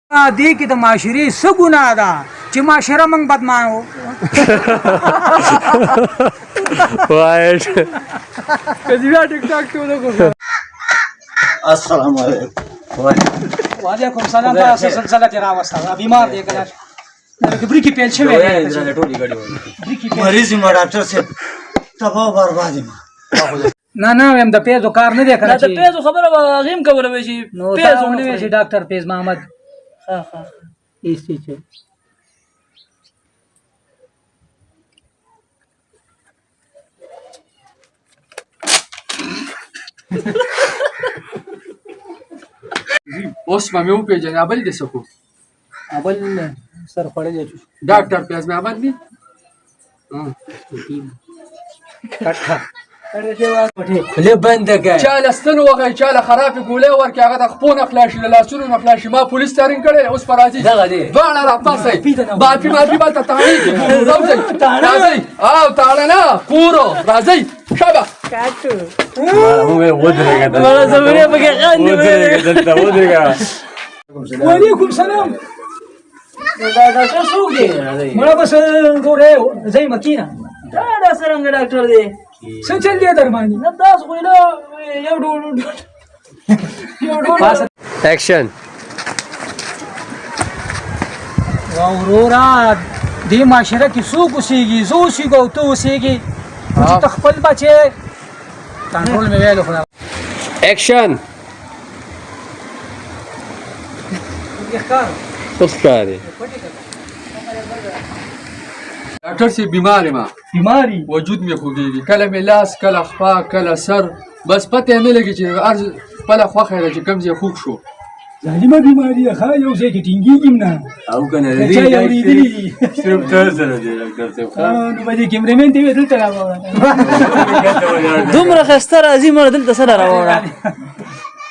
دې کې د معاشرې څه ګناه ده چې معاشره موږ بدمانو؟ وایټ. کدی بیا ټیک ټاک ته ولګو. السلام علیکم. وعلیکم سلام. دا څه سلسله کې راوسته؟ بیمار دی کنه، د بریکې پیل شوی دی، بریکې پیل. مریض یم ډاکټر صاحب، تباه او برباد یم. نه نه، ویم د پیزو کار نه دی کنه. دا د پیزو خبره به هغه هم کوله وی چې نو پیزو تا نه نه وی چې ډاکټر پیز محمد. ښه ښه. ایستی چې اوس به مې وپېژنې، بل دې څه کو؟ بل سر خوړلی چې ډاکټر فیض محمد دی. خله بنده کړه. چا له ستنو وغی، چا له خرابې ګولۍ ورکړي، هغه د خپو نه خلاص شي، له لاسونو نه خلاص شي. ما پولیس ته رنګ کړی، اوس به راځي. دغه دی. دواړه راپاسئ، معافي معافي به هلته تاڼې کې ګورو. راوځئ، راځئ، او تاڼه نه کور، راځئ شابه. موږ ودرېږه. مړه زمري پکې خاندي. ودرېږه دلته، ودرېږه. وعلیکم سلام. دا ډاکټر څوک دی؟ مړه بس ګوره ځای مکینه. دا دا څرنګه ډاکټر دی؟ څه چل دی در باندې؟ نه، تاسو خو یې یو ډول یو ډول. اکشن. وروره، دې معاشره کې څوک اوسېږي؟ زه اوسېږو او ته اوسېږي چې ته خپل بچی کنټرول مې ویلو خو. اکشن. ښکار. څه ښکاري؟ ډاکټر صاحب، بیمار یم. بیماری؟ وجود مې خوږېږي، کله مې لاس، کله خپه، کله سر، بس پته یې نه لګي چې هر خپله خوښه ده چې کوم ځای خوږ شو. ظالمه بیماری ده، ښه یو ځای کې ټینګېږي هم نه. او کنه؟ چا یې اورېدلي دي؟ صرف تر سره دی ډاکټر صاحب. ښه. نو به دې کیمرمین ته وې دلته راوړه. دومره خسته راځي مړه، دلته سره راوړه.